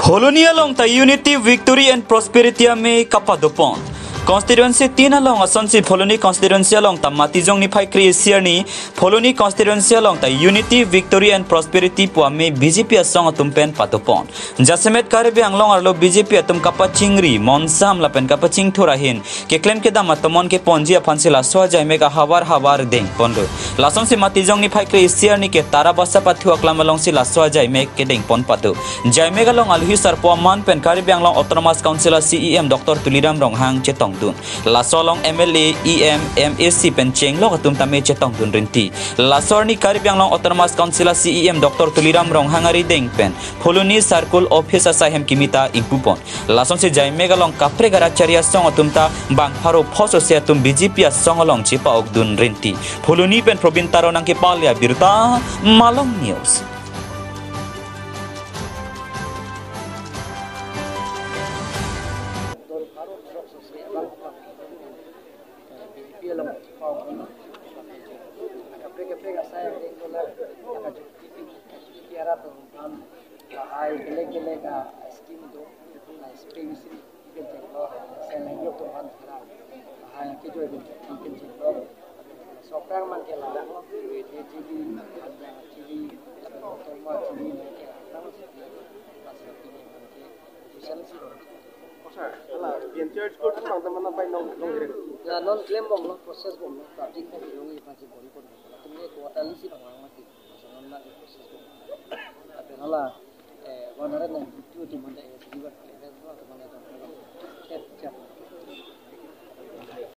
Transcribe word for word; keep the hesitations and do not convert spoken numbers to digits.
Phuloni along ta Unity, Victory and Prosperity amei kapadopon. Constituency tin along asonsi Phuloni constituency along ta Matijong niphai kre-isi arni Phuloni constituency along ta Unity, Victory and Prosperity pu amei B J P asong atum pen padopon. Jasemet Karbi Anglong arlo B J P atum kapachingri, monsam lapen kapachingthur ahin keklem kedam atomon keponji aphansi laso ajaimek ahavar havar dengponlo. Lasonsi Matijong niphai kre-isi arni ke Tarabasa pathu aklam alongsi laso ajaimek kedengpon pado. Jaimek along alohi sarpo aman pen Karbi Anglong Autonomous Council a C E M Doctor Tuliram Ronghang chetongdun. Laso along M L A, E M, M A C pen chenglok atum tame chetongdun rinti. Laso arni Karbi Anglong Autonomous Council a C E M Doctor Tuliram Ronghang arideng pen Phuloni Circle Office asai hem kimi ta ingpupon. Lasonsi jaimek along kaprek arat chari asong atum ta bang pharo phos ose atum B J P asong along chepa-okdun rinti. Phuloni pen Probin Taro nangkepale abirta, Malong News. Dol pharo phos ose abang pharo, eh, B J P along chepa-okdun. Kaprek kaprek asai deng dola, kajuti pi, kajuti pi arat atum aphan lahai belek belek a scheme do, a scheme si ikan chenglok, seleng yok atum aphan thara, lahai kejoi bin ikan chenglok. Sokrang man ke ladak lo, J D, Panjang J D, Tongma J D, ke ladak lo, Sokrang man ke, official si do. Oh, sir, ala, B N C R school tu nang teman apa nong, nong kiri? Ya, non claim bomlo, process bomlo, public na bilong ipan si bori kon. Tumne quarterly si bang mati. So non na process bomlo. Tapi nala, eh, one hundred ninety-two di mana ya, di buat, eh, buat mana tu. Chat, chat.